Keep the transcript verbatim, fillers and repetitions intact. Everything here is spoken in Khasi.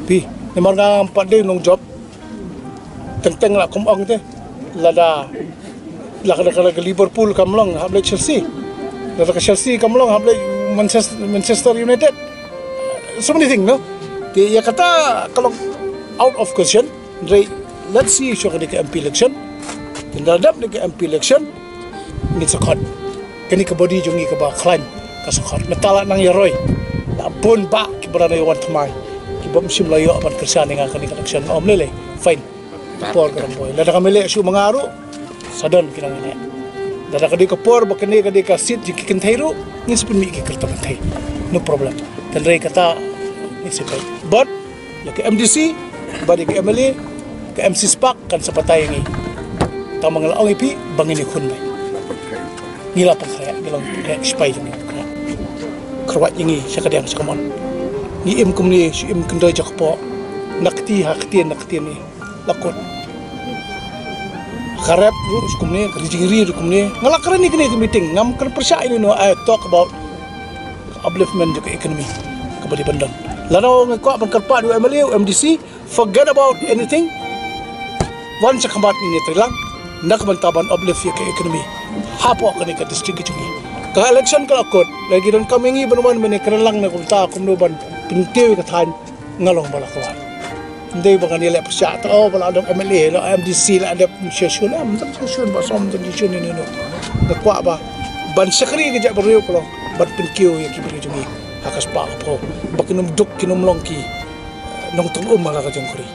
Phi, namar nga ngam pat dei nongjop. Teng teng la kum ong te. Lada, lada ka Liverpool kam long hap leit Chelsea. Lada ka Chelsea kam long hap leit Manchester, Manchester United. So many things, no? Te ïa kata ka long out of question. Hynrei, let's see shuwa kane ka M P election. Te lada dep kane ka M P election, ngin sa khot. Kane ka body jong ngi kaba khlaiñ ka sa khot. Mynta la nang ïa roi. La bun bah kiba la nang ïa wan thymmai. Kiba ym shym la ïoh ban kyrshan ïa nga kane ka election. Ym lei lei. Fine. Por ka dang poi. Lada kam leh shuh ma nga ruh, sa don ki nang leh. Lada ka dei ka por ba kane ka dei ka seat jong ki kynthei ruh, ngin sa pynmih ki kyrtong kynthei. No problem. Hynrei kata ngin sa peit. But ïa ka M D C bad ïa ka M L A, ka M C Spark kan sa batai ïa ngi. Tang ba nga la ong ïa phi ba ngin ïakhun beit. Ngi la pynkhreh, ngi la pynkhreh, sipai jong ngi pynkhreh. Kyrwat ïa ngi sha ka diang sha ka mon. Ngi im kumne, shu im kyndoi jakpoh. Na kti ha ktien, na ktien ne la kut. Ka rep ruh shu kumne, ka ri jingri ruh kumne. Nga la kren ïa kane ka meeting, ngam kren pyrshah ïa no, I talk about upliftment jong ka economy kaba dei ban don. Lano nga kwah ban kyrpad ïa u M L A, u M D C, forget about anything. Wan sha khmat ngin ïatrei lang na ka bynta ban uplift ïa ka economy hapoh kane ka district ka jong ngi. Ka election ka la kut, lada ki donkam ïa ngi ban wan ban ïakren lang na ka bynta kumno ban pynkiew ïa ka thaiñ, nga long ba la kwah. Ym dei ba ngan ïaleh pyrshah ta, oh, ba la dep M L A, la M D C, la dep shun shun, ym dei shun shun ba som, ym dei shun ne ne ne. Nga kwah ba ban shakri ka jaitbynriew ka long ban pynkiew ïa ki briew jong ngi ha ka spah ka phew, ba kin ym duk, kin ym long ki nongtong um ha la ka jong ka ri.